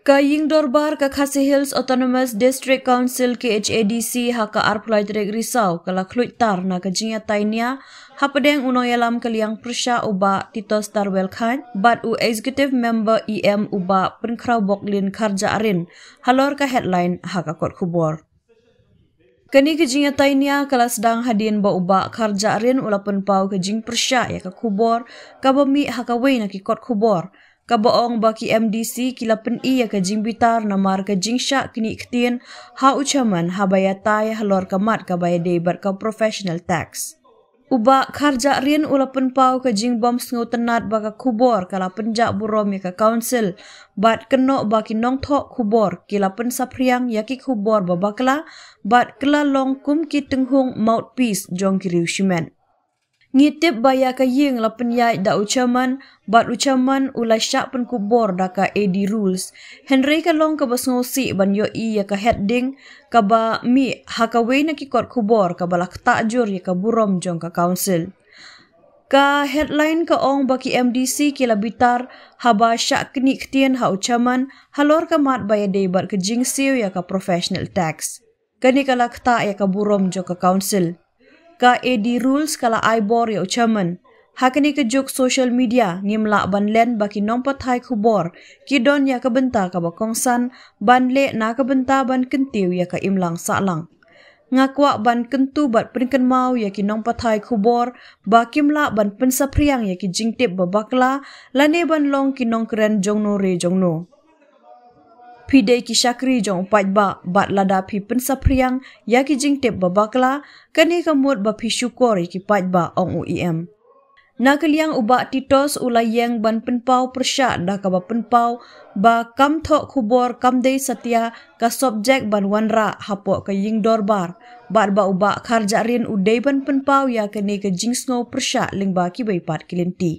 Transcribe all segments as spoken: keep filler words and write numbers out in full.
Ka Ïing Dorbar ka Khasi Hills Autonomous District Council, K H A D C, ha ka arphew lai tarik Risaw ka la khluit tar na ka jingïatai nia hapdeng u nongïalam ka liang pyrshah u Bah Titos Tarwel Chyne bad u Executive Member E M u Bah Pynkhraw Boklin Kharjahrin halor ka headline ha ka kot khubor. Kane ka jingïatai nia ka la sdang hadien ba u Bah Kharjahrin u la pynpaw ka jingpyrshah ïa ka khubor kaba mih ha kawei na ki kot khubor, kaba ong ba ki M D C ki la pyni ïa ka jingbitar namar ka jingshah knieh ktien ha u chairman haba ïatai halor ka mat kaba ïadei bad ka professional tax. U Bah Kharjahrin u la pynpaw ka jingbym sngewtynnad ba ka khubor ka la pynjah burom ïa ka council bad kynnoh ba ki nongthoh khubor ki la pynsaphriang ïa ki khubor ba bakla bad ki la long kum ki tynghung mouthpiece jong ki riew shimet. Ngi tip ba ïa ka ïing la pynïaid da u chairman bad u chairman u la shah pynkup bor da ka A D rules. Hynrei ka long kaba sngewsih ban ïohi ïa ka heading kaba mih ha kawei na ki kot khubor kaba la ktah jur ïa ka burom jong ka council. Ka headline ka ong ba ki M D C ki la bitar haba shah knieh ktien ha u chairman halor ka mat ba ïadei bad ka jingsiew ïa ka professional tax. Kane ka la ktah ïa ka burom jong ka council. Ka A D rules ka la ai bor ïa u chairman. Ha kane ka juk social media ngim lah ban len ba ki nongpathai khubor ki don ïa ka bynta kaba kongsan ban leh na ka bynta ban kyntiew ïa ka imlang sahlang. Nga kwah ban kyntu bad pynkynmaw ïa ki nongpathai khubor ba kim lah ban pynsaphriang ïa ki jingtip ba bakla lane ban long ki nongkren jongno re jongno. Phi dei ki shakri jong u paidbah bad lada phi pynsaphriang ïa ki jingtip ba bakla, kane ka mut ba phi shukor ïa ki paidbah, ong u E M. Na ka liang u Bah Titos u la ïeng ban pynpaw pyrshah da kaba pynpaw ba kam thoh khubor kam dei satia ka subject ban wanrah hapoh ka ïing dorbar bad ba u Bah Kharjahrin u dei ban pynpaw ïa kane ka jingsngew pyrshah lyngba kiwei pat ki lynti.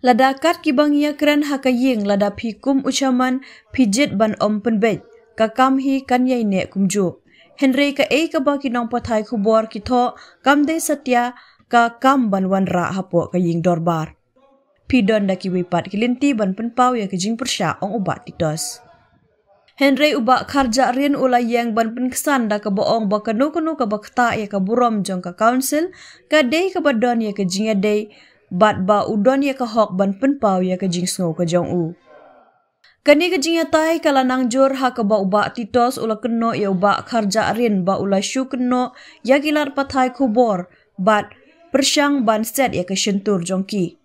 Lada kat kiba ngi ïakren ha ka ïing, lada phi kum u chairman phi jied ban ym pynbeit, ka kam hi kan ïaineh kumjuh. Hynrei kaei kaba ki nongpathai khubor ki thoh kam dei satia ka kam ban wanrah hapoh ka ïing dorbar. Phi don da kiwei pat ki lynti ban pynpaw ïa ka jingpyrshah, ong u Bah Titos. Hynrei u Bah Kharjahrin u la ïeng ban pynksan da kaba ong ba kano kano kaba ktah ïa ka burom jong ka council ka dei kaba don ïa ka jingïadei bad ba u don ïa ka hok ban pynpaw ïa ka jingsngew ka jong u. Kane ka jingïatai ka la nang jur ha kaba u Bah Titos u la kynnoh ïa u Bah Kharjahrin ba u la shu kynnoh ïa ki lad pathai khubor bad pyrshang ban set ïa ka shyntur jong ki.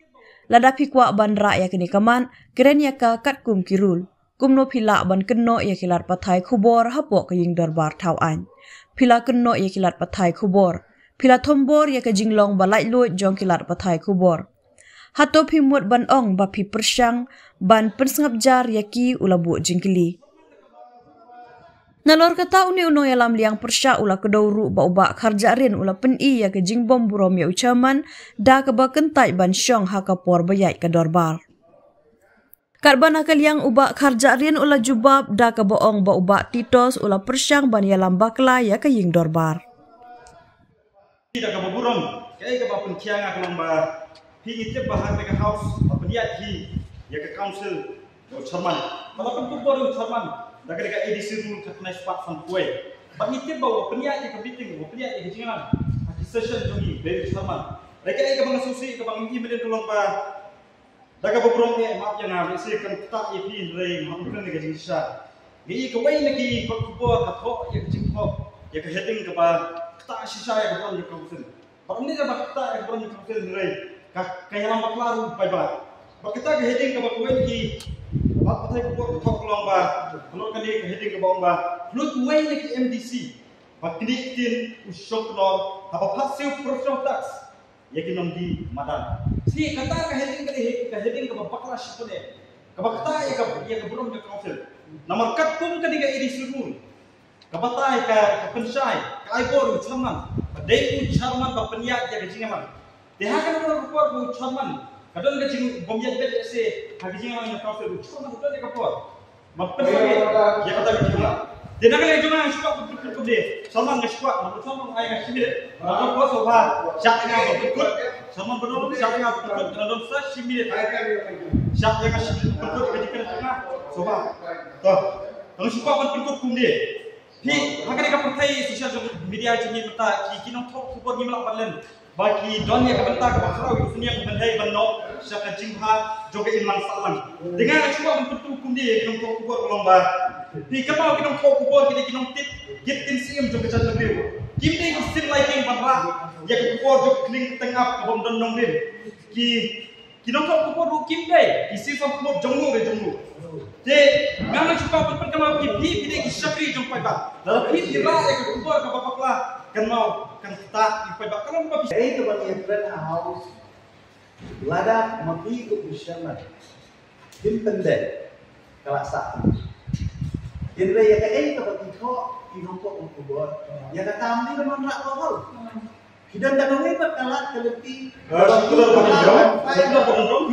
Lada phi kwah ban rah ïa kane ka mat, kren ïa ka katkum ki rule. Kumno phi lah ban kynnoh ïa ki lad pathai khubor hapoh ka ïing dorbar thaw aiñ? Phi la kynnoh ïa ki lad pathai khubor. Phi la thombor ïa ka jinglong ba laitluid jong ki lad pathai khubor. Hato phi mut ban ong ba phi pyrshang ban pynsngap jar ïa ki, u la buh jingkylli. Nalor kata une u nongïalam liang pyrshah u la kdew ruh ba u Bah Kharjahrin u la pyni ïa ka jingbym burom ïa u chairman da kaba kyntait ban shong ha ka por ba ïaid ka dorbar. Katba na ka liang u Bah Kharjahrin u la jubab da kaba ong ba u Bah Titos u la pyrshang ban ïalam bakla ïa ka ïing dorbar. Da kaba burom, kaei kaba pynkhia nga ka long ba phi, ngi tip ba ha kane ka house la pynïaid hi ïa ka council da u chairman. Ba la pynkup bor ïa u chairman da ka, da ka A D C rule ka tnai spah san poi. Ba ngi tip ba u pynïaid ïa ka meeting, u pynïaid ïa ka jingïalang ha ki session jong ngi da u chairman. Da kaei kaba nga sngewsih, kaba ngi ïohi mynnin ka long ba da kaba burom eh, map ïa nga, lehse kan ktah ïa phi, hynrei ngam kren ïa ka jingshisha. Ngi ïohi kawei na ki kot khubor ka thoh ïa ka jingthoh ïa ka heading kaba ktah shisha ïa ka burom jong ka council. Bad ym dei ba ktah ïa ka burom jong ka council, hynrei ka, ka ïalam bakla ruh paidbah. Bad kata ka heading kaba kawei na ki lad pathai khubor ka thoh ka long ba, halor kane ka heading kaba ong ba, khluit wei na ki M D C ba knieh ktien u shongknor haba phah siew professional tax ïa ki nongdie madan. Shi kata ka heading, ka dei ka heading kaba bakla shibun eh. Kaba ktah ïa ka, ïa ka burom jong ka council. Namar katkum ka dei ka A D C rule, ka batai, ka, ka pynshai, ka ai bor ïa u chairman. Ka dei u chairman ba pynïaid ïa ka jingïalang. Te ha kane ka por ba u chairman ka don ka jingbym ïaid beit, lehse ha ka jingïalang jong ka council, u chairman u don ïa ka por ban pynshai ïa kata ka jingïalang. Te na ka liang jong nga, nga shu kwah ban pynpynpyn de. Salman, nga shu kwah, nga shu kwah, ai nga shi minit. Nga don ko so ba shah ïa nga ban pynkut. Salman, ba don shah ïa nga ban pynkut, nga don sa shi minit. Shah ïa nga shi minit ban pynkut ka jingkren jong nga. Soba. To. Tang shuwa ban pynkut kumne. Phi, ha kane ka pyrthei social media jong ngi mynta ki, ki nongthoh khubor ngim lah ban len ba ki don ïa ka bynta kaba khraw ïa ka khñiang ban hei ban noh sha ka jingbha jong ka imlang sahlang. Te nga shuwa ban pynkut kumne ïa ki nongthoh khubor ka long ba phi, kynmaw ki nongthoh khubor ki dei ki nongtip git kin siem jong ka jaitbynriew. Kim dei ki sim lai keng ban rah ïa ka khubor jong ka khlieng tyngab kabym don nongrim. Ki Ki nongthoh khubor ruh kim dei ki shisha khubor jong u re jong u. Te nga nga shuwa ban pynkynmaw phi, phi, phi dei ki shakri jong paidbah. Lada phi, phi rah ïa ka khubor kaba bakla, kynmaw kan ktah ïa paidbah. Ka long ba phi, ei, kaba ngi kren ha House. Lada ma phi ko phi shem, kim pyndep, ka la sah. Hynrei ïa kaei kaba phi thoh, phi nongthoh khubor, ïa kata mynta ka man rah ka hol. Ki don da kawei pat ka lad ka lynti. Ah, shukor ba don, shukor ba don.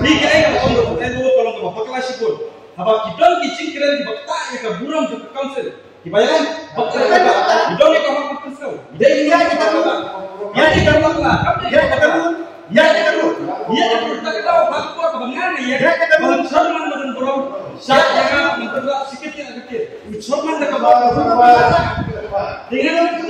Ni ka ei ka ong, ka ong ka long kaba bakla shibun. Haba ki don ki jingkren kiba ktah ïa ka burom jong ka council. Kiba ïa bakla, ki don ïa ka hok council. Dei ïa ka burom. Ïa ka burom. Ïa ka burom. Ïa ka burom. Ïa ka burom. Ta ka daw ba ka burom ba ngan ïa ka burom. Chairman ba don burom. Sha ïa ka burom. Sikit ïa ka burom. U chorman da ka ba. Dengan